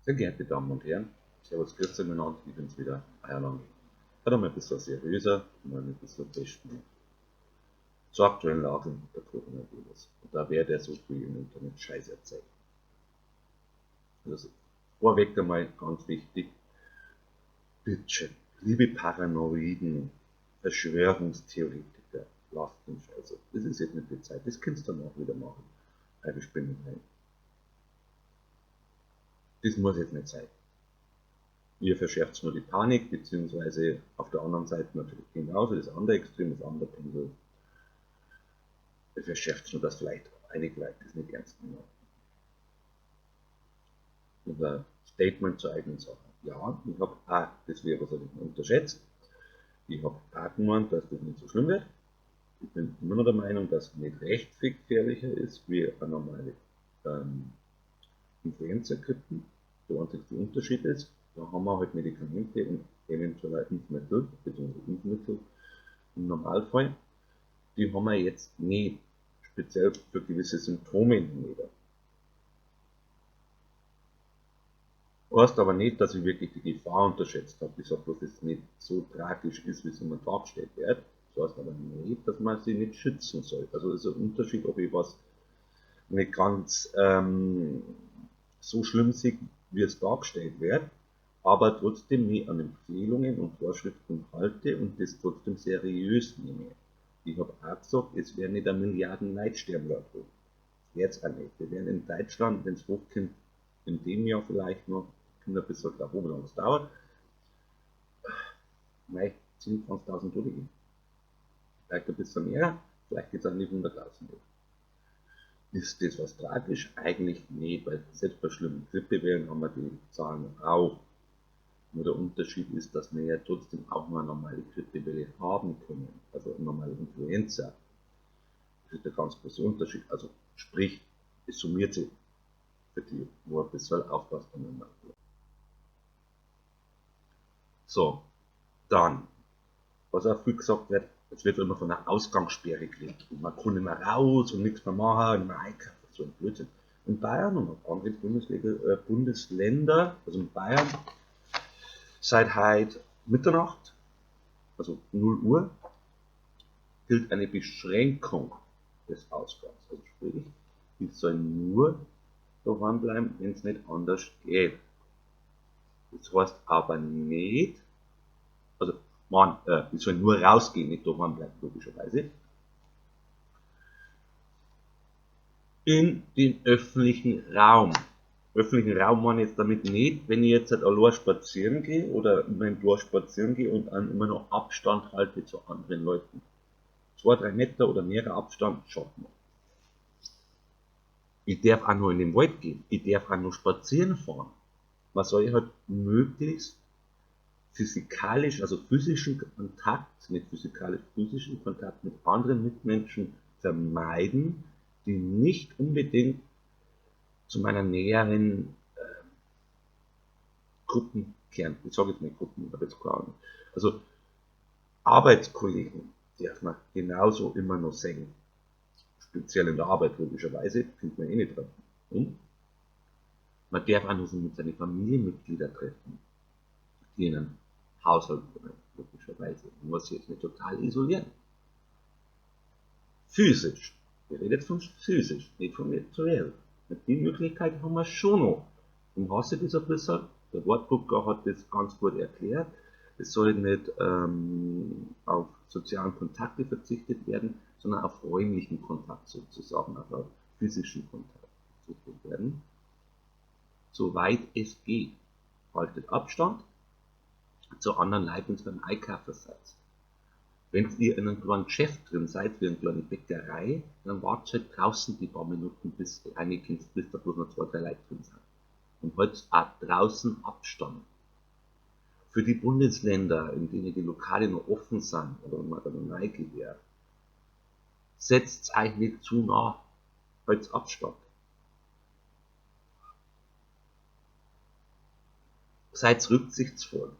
Sehr geehrte Damen und Herren, Servus, grüß euch miteinander, ich bin's wieder, euer Lange. Heute mal ein bisschen seriöser, mal ein bisschen testen. Zur aktuellen Lage der Coronavirus. Und da wird ja so viel im Internet Scheiße erzählt. Also vorweg einmal ganz wichtig, bitte, liebe Paranoiden, Verschwörungstheoretiker, lasst den Scheiß. Das ist jetzt nicht die Zeit, das kannst du dann auch wieder machen. Halbe Spinnerei. Das muss jetzt nicht sein. Ihr verschärft nur die Panik, beziehungsweise auf der anderen Seite natürlich genauso, das andere Extrem, das andere Pendel. Ihr verschärft nur, dass vielleicht einige Leute das nicht ernst nehmen. Und ein Statement zur eigenen Sache. Ja, ich hab auch das Virus ein bisschen unterschätzt. Ich hab auch gemeint, dass das nicht so schlimm wird. Ich bin immer noch der Meinung, dass es nicht recht viel gefährlicher ist wie eine normale Influenza-Grippe. Der einzige Unterschied ist, da haben wir halt Medikamente und eventuell auch Impfmittel, beziehungsweise Impfmittel im Normalfall. Die haben wir jetzt nicht, speziell für gewisse Symptome nicht. Heißt aber nicht, dass ich wirklich die Gefahr unterschätzt habe. Ich sag bloß, dass es nicht so tragisch ist, wie es immer dargestellt wird. Das heißt aber nicht, dass man sich nicht schützen soll. Also es ist ein Unterschied, ob ich was nicht ganz so schlimm sehe, wie es dargestellt wird, aber trotzdem mich an Empfehlungen und Vorschriften halte und das trotzdem seriös nehme. Ich hab auch gesagt, es werden nicht eine Milliarden Leute sterben da drin. Jetzt auch nicht. Wir werden in Deutschland, wenn's hochkommt, in dem Jahr vielleicht noch, kommt ein bisschen drauf, wie lange es dauert, vielleicht 10, 20.000 Tote geben. Vielleicht ein bisschen mehr, vielleicht geht's auch nicht 100.000. Ist das was tragisch? Eigentlich nicht, weil selbst bei schlimmen Grippewellen haben wir die Zahlen auch. Nur der Unterschied ist, dass wir ja trotzdem auch mal eine normale Grippewelle haben können, also eine normale Influenza. Das ist der ganz große Unterschied. Also sprich, es summiert sich für die, wo ein bisschen aufpasst an den Markt. So, dann, was auch viel gesagt wird, jetzt wird immer von einer Ausgangssperre geredet und man kann nicht mehr raus und nichts mehr machen und nicht mehr einkaufen, so ein Blödsinn. In Bayern und auch andere Bundesländer, also in Bayern, seit heute Mitternacht, also 0 Uhr, gilt eine Beschränkung des Ausgangs. Also sprich, ich soll nur daheim bleiben, wenn's nicht anders geht. Das heißt aber nicht, also man ich soll nur rausgehen, nicht daheim bleiben, logischerweise. In den öffentlichen Raum. Öffentlichen Raum meine ich jetzt damit nicht, wenn ich jetzt halt allein spazieren gehe oder in meinem Dorf spazieren gehe und dann immer noch Abstand halte zu anderen Leuten. 2, 3 Meter oder mehr Abstand schafft man. Ich darf auch noch in den Wald gehen, ich darf auch noch spazieren fahren. Man soll halt möglichst physikalisch, also physischen Kontakt, nicht physikalisch, physischen Kontakt mit anderen Mitmenschen vermeiden, die nicht unbedingt zu meiner näheren Gruppenkern, ich sage jetzt nicht Gruppen, ich habe jetzt keine Ahnung. Also Arbeitskollegen darf man genauso immer noch sehen. Speziell in der Arbeit logischerweise, findet man eh nicht dran. Und man darf auch noch so mit seinen Familienmitgliedern treffen, die in einem Haushalt wohnen, logischerweise. Man muss sich jetzt nicht total isolieren. Physisch. Wir reden jetzt von physisch, nicht von virtuell. Und die Möglichkeit haben wir schon noch. Im Haus ist ein bisschen, der Wortdrucker hat das ganz gut erklärt, es soll nicht auf sozialen Kontakte verzichtet werden, sondern auf räumlichen Kontakt sozusagen, also auf physischen Kontakt verzichtet werden. Soweit es geht, haltet Abstand zu anderen Leuten, wenn ihr beim Einkaufen seid. Wenn ihr in einem kleinen Geschäft drin seid, wie eine kleine Bäckerei, dann wartet halt draußen die paar Minuten, bis reinkommt, bis da bloß noch 2, 3 Leute drin sind. Und haltet auch draußen Abstand. Für die Bundesländer, in denen die Lokale noch offen sind, oder man da noch reingeht, setzt euch nicht zu nah, haltet Abstand. Seid rücksichtsvoll.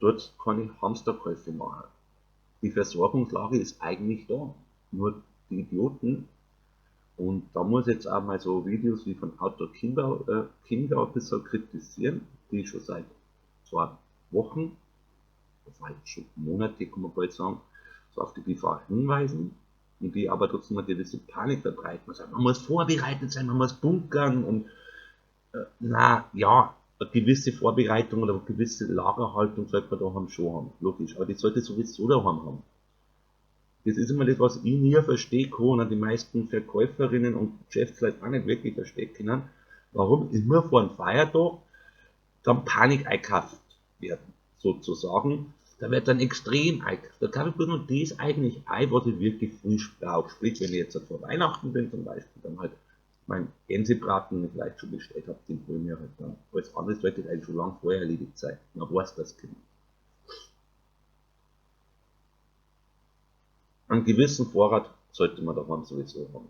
Dort kann ich Hamsterkäufe machen. Die Versorgungslage ist eigentlich da. Nur die Idioten Und da muss ich jetzt auch mal so Videos wie von Outdoor Chiemgau ein bisschen kritisieren, die schon seit 2 Wochen, vielleicht schon Monate, kann man bald sagen, so auf die Gefahr hinweisen und die aber trotzdem eine gewisse Panik verbreiten. Man sagt, man muss vorbereitet sein, man muss bunkern und na ja, eine gewisse Vorbereitung oder eine gewisse Lagerhaltung sollte man daheim schon haben, logisch, aber die sollte sowieso daheim haben. Das ist immer das, was ich nie verstehe kann und die meisten Verkäuferinnen und Geschäftsleute auch nicht wirklich verstehen können, warum immer vor einem Feiertag dann Panik einkauft werden, sozusagen. Da wird dann extrem einkauft. Da glaube ich bloß noch das eigentlich ein, was ich wirklich frisch brauche. Sprich, wenn ich jetzt vor Weihnachten bin zum Beispiel, dann halt mein Gänsebraten, den ich vielleicht schon bestellt hab, den hol ich mir halt dann. Alles andere sollte eigentlich schon lange vorher erledigt sein. Man weiß das Kind. Einen gewissen Vorrat sollte man daheim sowieso haben.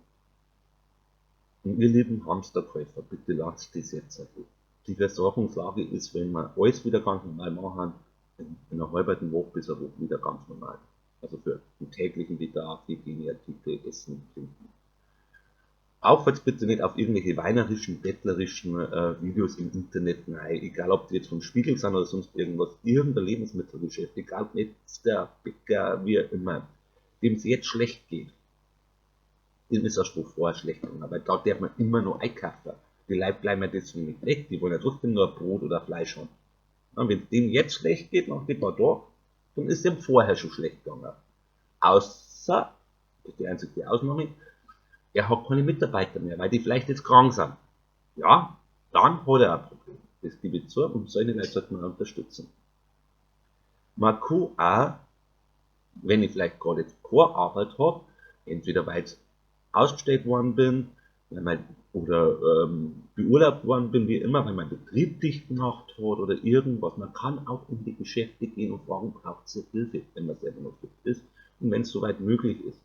Und ihr lieben Hamsterkäufer, bitte lasst das jetzt gut. Die Versorgungslage ist, wenn wir alles wieder ganz normal machen, in einer halben Woche bis eine Woche wieder ganz normal. Also für den täglichen Bedarf, Hygieneartikel, Essen, Trinken. Auch jetzt bitte nicht auf irgendwelche weinerischen, bettlerischen Videos im Internet, nein, egal ob die jetzt vom Spiegel sind oder sonst irgendwas, irgendein Lebensmittelgeschäft, egal ob Metzger, Bäcker, wie auch immer, dem es jetzt schlecht geht, dem ist auch schon vorher schlecht gegangen, aber da darf man immer noch einkaufen. Die Leute bleiben ja deswegen nicht weg, die wollen ja trotzdem nur Brot oder Fleisch haben. Und wenn es dem jetzt schlecht geht, nach dem paar Tagen, dann ist dem vorher schon schlecht gegangen. Außer, das ist die einzige Ausnahme, er hat keine Mitarbeiter mehr, weil die vielleicht jetzt krank sind. Ja, dann hat er ein Problem. Das gebe ich zu und solche Leute sollte man unterstützen. Man kann auch, wenn ich vielleicht gerade jetzt keine Arbeit hab, entweder weil ich ausgestellt worden bin, weil mein, oder beurlaubt worden bin, wie immer, weil mein Betrieb dicht gemacht hat oder irgendwas. Man kann auch in die Geschäfte gehen und fragen, braucht es Hilfe, wenn man selber noch fit ist und wenn es soweit möglich ist.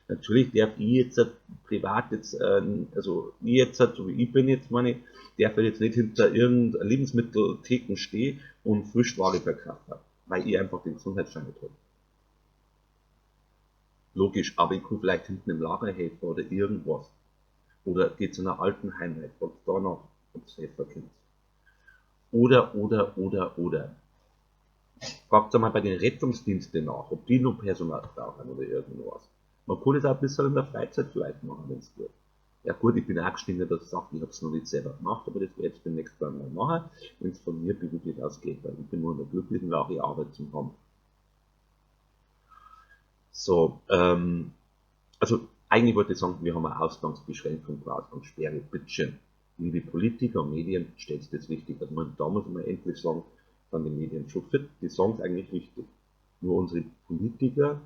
Natürlich darf ich jetzt privat jetzt also ich jetzt, so wie ich bin jetzt, meine ich, darf ich jetzt nicht hinter irgendeiner Lebensmitteltheken stehen und Frischware verkaufen, weil ich einfach den Gesundheitsschein nicht habe. Logisch, aber ich kann vielleicht hinten im Lager helfen oder irgendwas. Oder geht zu einer Altenheim, ob da noch ob's helfen könnt. Oder, oder, oder, oder. Fragt mal bei den Rettungsdiensten nach, ob die noch Personal brauchen oder irgendwas. Man kann das auch ein bisschen in der Freizeit vielleicht machen, wenn's geht. Ja gut, ich bin auch gestiegen, dass ich sage, ich hab's noch nicht selber gemacht, aber das werde ich jetzt demnächst mal machen, wenn's von mir beruflich ausgeht, weil ich bin nur in der glücklichen Lage, Arbeit zu haben. Eigentlich wollte ich sagen, wir haben eine Ausgangsbeschränkung, eine Ausgangssperre, bitteschön. Liebe Politiker und Medien, stellt das richtig. Also man, da muss man endlich sagen, dann die Medien schon fit, die sagen es eigentlich richtig. Nur unsere Politiker,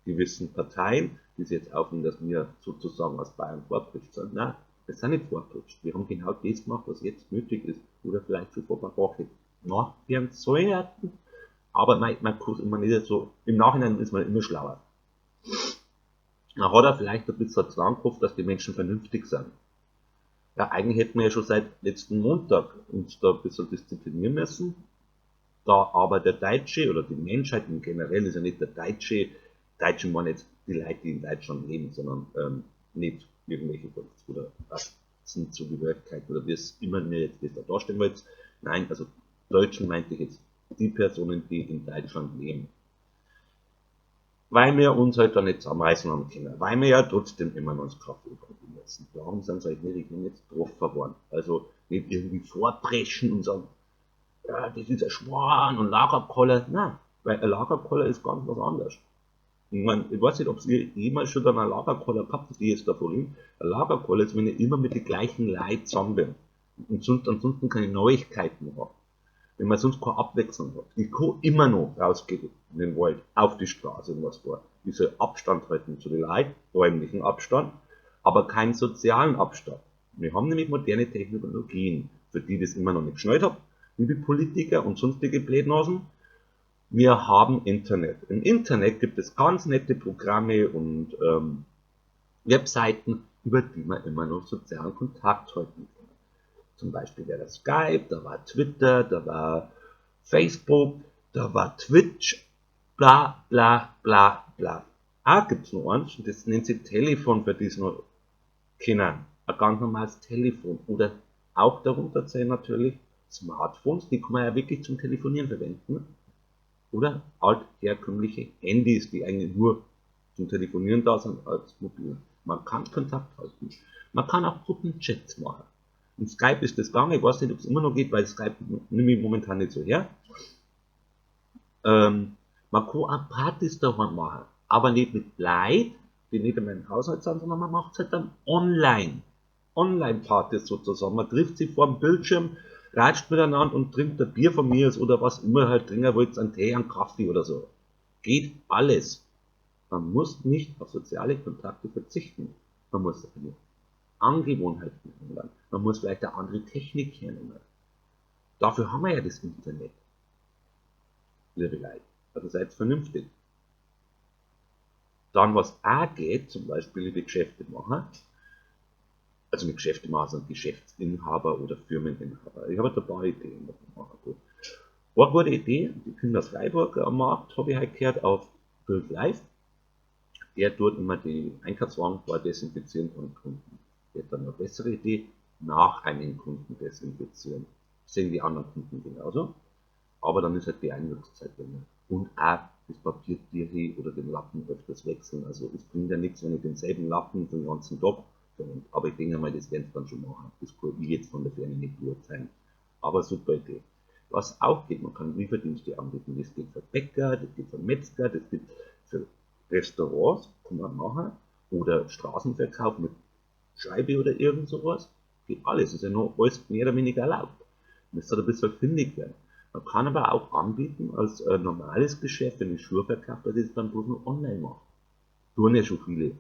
gewissen Parteien, die sich jetzt aufnehmen, dass wir sozusagen aus Bayern vorpritscht sind. Nein, wir sind nicht vorpritscht. Wir haben genau das gemacht, was jetzt nötig ist. Oder vielleicht schon vor ein paar Wochen gemacht werden sollten. Aber man kann immer nicht so, im Nachhinein ist man immer schlauer. Man hat auch vielleicht ein bisschen Zwang gehofft, dass die Menschen vernünftig sind. Ja, eigentlich hätten wir ja schon seit letzten Montag uns da ein bisschen disziplinieren müssen. Da aber der Deutsche oder die Menschheit im Generellen ist ja nicht der Deutsche, Deutschen waren jetzt die Leute, die in Deutschland leben, sondern nicht irgendwelche Volks- oder Rassenzugehörigkeiten oder wie es immer mir jetzt das da darstellen wollt. Nein, also Deutschen meinte ich jetzt die Personen, die in Deutschland leben. Weil wir uns halt da nicht zusammenreißen haben können, weil wir ja trotzdem immer noch ins Kaffee trinken müssen. Darum sind solche Regeln jetzt getroffen worden. Also nicht irgendwie vorpreschen und sagen, ja, das ist ein Schwan und Lagerkoller. Nein, weil ein Lagerkoller ist ganz was anderes. Ich meine, ich weiß nicht, ob ihr jemals schon dann einen Lagerkoller gehabt habt, die jetzt da vorhin. Ein Lagerkoller ist, wenn ich immer mit den gleichen Leuten zusammen bin und sonst ansonsten keine Neuigkeiten habe. Wenn man sonst keine Abwechslung hat. Ich kann immer noch rausgehen in den Wald, auf die Straße und was vor. Ich soll Abstand halten zu den Leuten, räumlichen Abstand, aber keinen sozialen Abstand. Wir haben nämlich moderne Technologien, für die das immer noch nicht geschnallt hab, liebe Politiker und sonstige Blödnasen. Wir haben Internet. Im Internet gibt es ganz nette Programme und Webseiten, über die man immer noch sozialen Kontakt halten kann. Zum Beispiel wäre das Skype, da war Twitter, da war Facebook, da war Twitch, bla bla bla bla. Auch gibt's noch eins, und das nennt sich Telefon, für die es noch kennen. Ein ganz normales Telefon. Oder auch darunter zählen natürlich Smartphones, die kann man ja wirklich zum Telefonieren verwenden. Oder altherkömmliche Handys, die eigentlich nur zum Telefonieren da sind als mobil. Man kann Kontakt halten. Man kann auch Gruppenchats machen. Und Skype ist das gegangen, ich weiß nicht, ob's immer noch geht, weil Skype nehme ich momentan nicht so her. Man kann auch Partys daheim machen, aber nicht mit Leuten, die nicht in meinem Haushalt sind, sondern man macht's halt dann online. Online-Partys sozusagen. Man trifft sich vor dem Bildschirm, ratscht miteinander und trinkt ein Bier von mir aus oder was immer halt trinken wollt, einen Tee, einen Kaffee oder so. Geht alles. Man muss nicht auf soziale Kontakte verzichten. Man muss eine Angewohnheiten ändern. Man muss vielleicht eine andere Technik hernehmen. Dafür haben wir ja das Internet. Liebe Leute, also seid vernünftig. Dann, was auch geht, zum Beispiel liebe Geschäftemacher, also nicht Geschäftemacher, sondern Geschäftsinhaber oder Firmeninhaber. Ich habe da ein paar Ideen, was man machen kann. Eine gute Idee, die kommt aus Freiburg am Markt, habe ich heute gehört, auf Bild Live. Der tut immer die Einkaufswagen vor desinfizieren von Kunden. Der hat dann eine bessere Idee, nach einem Kunden desinfizieren. Sehen die anderen Kunden genauso. Aber dann ist halt die Einwirkungszeit länger. Und auch das Papiertierchen oder den Lappen öfters wechseln. Also es bringt ja nichts, wenn ich denselben Lappen den ganzen Tag verwende. Aber ich denke mal, das werden sie dann schon machen. Das kann ich jetzt von der Ferne nicht beurteilen. Aber super Idee. Was auch geht, man kann Lieferdienste anbieten. Das geht für Bäcker, das geht für Metzger, das geht für Restaurants, kann man machen. Oder Straßenverkauf mit Scheibe oder irgend sowas. Geht alles. Ist ja noch alles mehr oder weniger erlaubt. Müsste halt ein bisschen findig werden. Man kann aber auch anbieten, als normales Geschäft, wenn ich Schuhe verkaufe, dass ich es dann bloß noch online mache. Tun ja schon viele.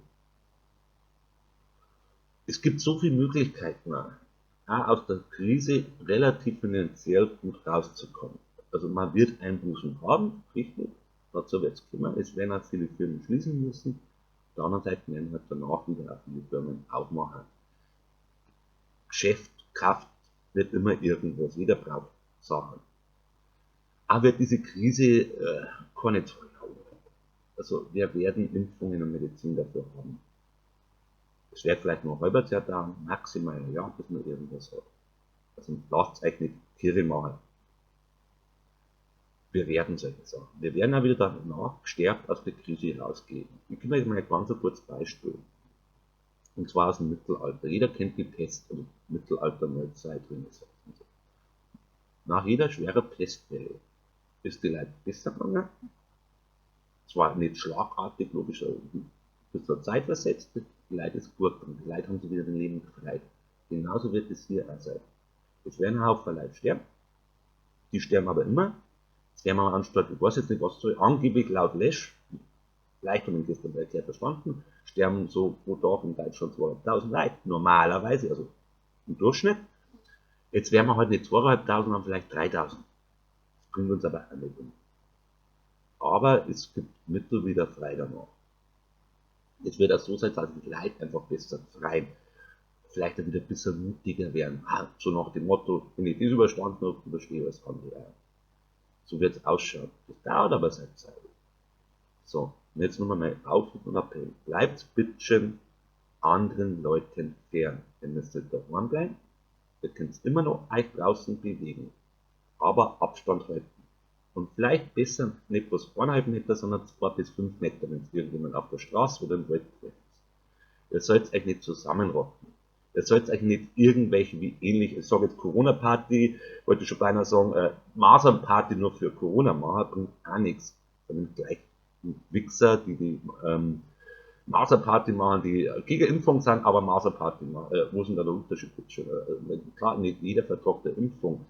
Es gibt so viele Möglichkeiten, auch aus der Krise relativ finanziell gut rauszukommen. Also man wird Einbußen haben, richtig, dazu wird's kommen. Es werden auch viele Firmen schließen müssen. Auf der anderen Seite werden halt danach wieder auch viele Firmen aufmachen. Geschäft, Kraft wird immer irgendwas. Jeder braucht Sachen. Auch wird diese Krise keine Zoll haben. Also wir werden Impfungen und Medizin dafür haben. Es wird vielleicht noch ein halbes Jahr dauern, maximal ein Jahr, bis man irgendwas hat. Also lasst euch nicht kirre machen. Wir werden solche Sachen. Wir werden auch wieder danach gestärkt aus der Krise rausgehen. Ich gebe euch mal ein ganz kurzes Beispiel. Und zwar aus dem Mittelalter. Jeder kennt die Pest, also Mittelalter, Neuzeit, Renaissance und so. Nach jeder schweren Pestwelle ist die Leute besser gegangen. Zwar nicht schlagartig, logisch, bis zur Zeit versetzt, die Leute ist gut gegangen. Die Leute haben sich wieder den Leben gefreut. Genauso wird es hier auch sein. Es werden ein Haufen Leute sterben. Die sterben aber immer. Es werden aber anstatt, ich weiß jetzt nicht, was soll, angeblich laut Lesch, vielleicht haben wir gestern erklärt verstanden, sterben so pro Tag in Deutschland 2.500 Leute, normalerweise, also im Durchschnitt. Jetzt werden wir halt nicht 2.500, sondern vielleicht 3.000. Das bringt uns aber auch nicht um. Aber es gibt Mittel wieder frei danach. Es wird auch so sein, dass die Leute einfach besser freien. Vielleicht auch wieder ein bisschen mutiger werden. So nach dem Motto, wenn ich das überstanden habe, überstehe ich alles andere auch. So wird's ausschauen. Das dauert aber seine Zeit. So, und jetzt nochmal mein Aufruf und Appell. Bleibt bitte anderen Leuten fern. Ihr müsst nicht daheim bleiben. Ihr könnt immer noch euch draußen bewegen. Aber Abstand halten. Und vielleicht besser nicht bloß eineinhalb Meter, sondern 2 bis 5 Meter, wenn es irgendjemand auf der Straße oder im Wald trifft. Ihr sollt euch nicht zusammenrotten. Ihr sollt euch nicht irgendwelche, wie ähnlich, ich sag jetzt Corona-Party, wollte ich schon beinahe sagen, Masern-Party nur für Corona machen, bringt auch nichts. Sondern gleich die Wichser, die Masern-Party machen, die gegen Impfung sind, aber Masern-Party machen. Wo ist denn da der Unterschied? Klar, nicht jeder vertragt der Impfung.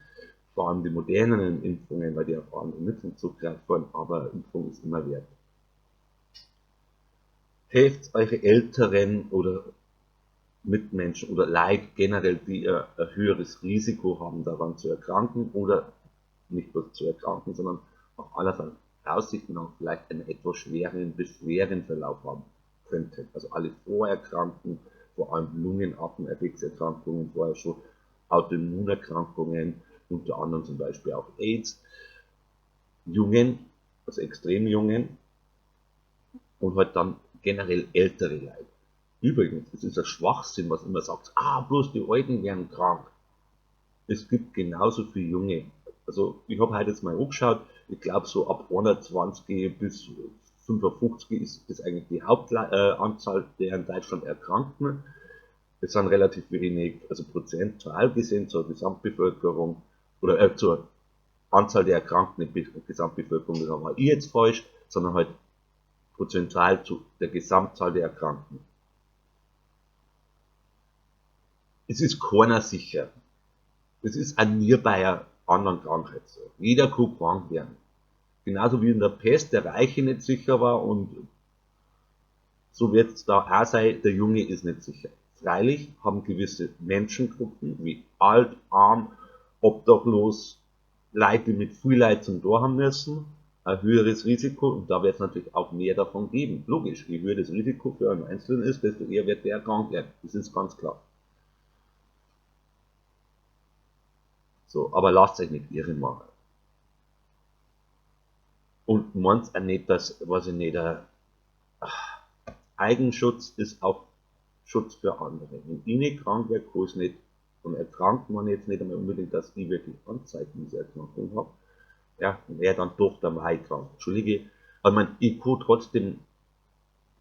Vor allem die modernen Impfungen, weil die auf andere Mittel zugreifen, aber Impfung ist immer wert. Helft eure Älteren oder Mitmenschen oder Leute generell, die ein höheres Risiko haben, daran zu erkranken oder nicht bloß zu erkranken, sondern auf aller Voraussicht nach vielleicht einen etwas schweren bis schweren Verlauf haben könnten. Also alle Vorerkrankten, vor allem Lungenatemwegserkrankungen, vorher schon Autoimmunerkrankungen, unter anderem zum Beispiel auch AIDS, Jungen, also extrem Jungen, und halt dann Generell ältere Leute. Übrigens, es ist ein Schwachsinn, was immer sagt, bloß die Alten werden krank. Es gibt genauso viele Junge. Also ich hab heute jetzt mal angeschaut, ich glaub so ab 21 bis 55 ist das eigentlich die Hauptanzahl der in Deutschland Erkrankten. Es sind relativ wenig, also prozentual gesehen zur Gesamtbevölkerung oder zur Anzahl der Erkrankten in der Gesamtbevölkerung, das war ich jetzt falsch, sondern halt prozentual zu der Gesamtzahl der Erkrankten. Es ist keiner sicher. Es ist auch nie bei einer anderen Krankheit so. Jeder kann krank werden. Genauso wie in der Pest der Reiche nicht sicher war und so wird's da auch sein, der Junge ist nicht sicher. Freilich haben gewisse Menschengruppen wie alt, arm, obdachlos, Leute, die mit viel Leid zum Tor haben müssen, ein höheres Risiko und da wird's natürlich auch mehr davon geben. Logisch, je höher das Risiko für einen Einzelnen ist, desto eher wird der krank werden. Das ist ganz klar. So, aber lasst euch nicht irre machen. Und meint auch nicht, dass, weiß ich nicht, Eigenschutz ist auch Schutz für andere. Wenn ich nicht krank werde, kann ich nicht. Und erkrankt man jetzt nicht einmal unbedingt, dass ich wirklich Anzeichen dieser Erkrankung hab. Ja, und er dann doch der Mai krank. Entschuldige, aber ich kann trotzdem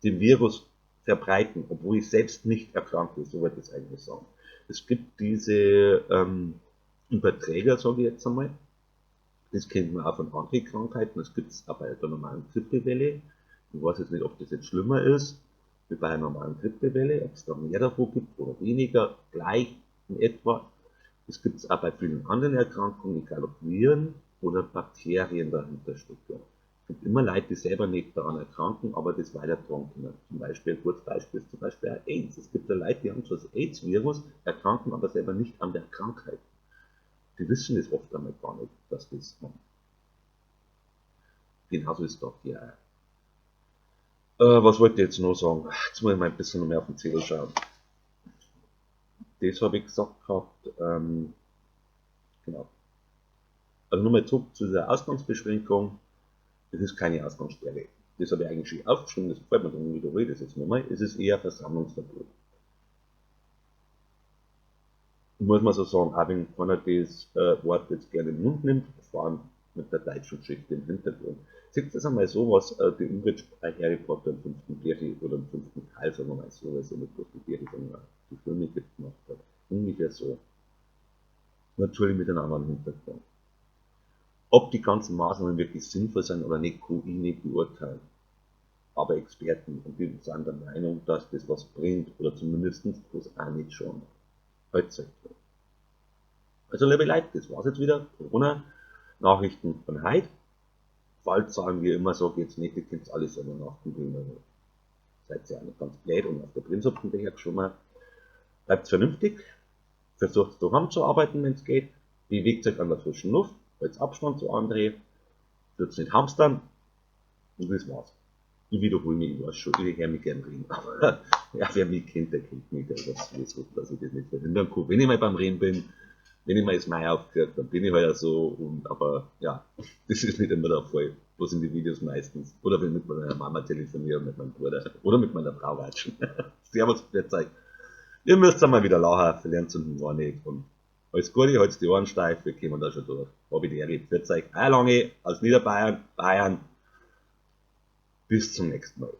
den Virus verbreiten, obwohl ich selbst nicht erkrankt bin, so wollte ich es eigentlich sagen. Es gibt diese Überträger, sage ich jetzt einmal. Das kennt man auch von anderen Krankheiten. Das gibt's auch bei der normalen Grippewelle. Ich weiß jetzt nicht, ob das jetzt schlimmer ist, wie bei einer normalen Grippewelle, ob's da mehr davon gibt oder weniger, gleich in etwa. Das gibt's auch bei vielen anderen Erkrankungen, egal ob Viren oder Bakterien dahinter stecken. Es gibt immer Leute, die selber nicht daran erkranken, aber das weitertragen können. Zum Beispiel, ein gutes Beispiel ist zum Beispiel auch AIDS. Es gibt ja Leute, die haben zwar das AIDS-Virus, erkranken aber selber nicht an der Krankheit. Die wissen das oft einmal gar nicht, dass das haben. Genauso ist es doch hier auch. Was wollte ich jetzt noch sagen? Jetzt muss ich mal ein bisschen noch mehr auf den Zettel schauen. Das habe ich gesagt gehabt. Genau. Also nochmal zurück zu dieser Ausgangsbeschränkung. Das ist keine Ausgangssperre. Das habe ich eigentlich schon aufgeschrieben, das gefällt mir, dann wiederhole ich das jetzt nochmal. Es ist eher Versammlungsverbot. Muss man so sagen, auch wenn keiner das Wort jetzt gerne in den Mund nimmt, vor allem mit der deutschen Geschichte im Hintergrund. Seht das einmal so, was die Umbridge bei Harry Potter im 5. Teil oder im 5. Teil, sagen wir mal so, weil es ja nicht bloß die Serie, sondern auch die Filme gemacht hat. Ungefähr so. Natürlich mit einem anderen Hintergrund. Ob die ganzen Maßnahmen wirklich sinnvoll sind oder nicht, kann ich nicht beurteilen. Aber Experten, und die sind der Meinung, dass das was bringt, oder zumindest das auch nicht schon. Also liebe Leute, das war's jetzt wieder. Corona-Nachrichten von heute. Fallzahlen, wie immer, sag ich jetzt nicht, ihr könnt's alles selber nachgoogeln. Also seid ihr auch nicht ganz blöd und auf der Prinzippenbecher geschoben. Bleibt vernünftig, versucht daheim zu arbeiten, wenn's geht. Bewegt euch an der frischen Luft, haltet Abstand zu anderen, wird's nicht hamstern. Und das war's. Ich wiederhole mich, ich weiß schon, ich höre mich gern reden. Aber ja, wer mich kennt, der kennt mich, der weiß sowieso, dass ich das nicht verhindern kann. Wenn ich mal beim Reden bin, wenn ich mal das Mai aufkriege, dann bin ich halt auch so. Aber ja, das ist nicht immer der Fall. Bloß in die Videos meistens. Oder wenn ich mit meiner Mama telefoniere, mit meinem Bruder oder mit meiner Frau watschen. Servus, grüß euch. Ihr müsst einmal wieder lachen, verlernt und war nicht. Und alles Gute, halt's die Ohren steif, wir kommen da schon durch. Hab ich die Ehre, grüß euch. Euer Lange aus Niederbayern, Bayern. Bis zum nächsten Mal.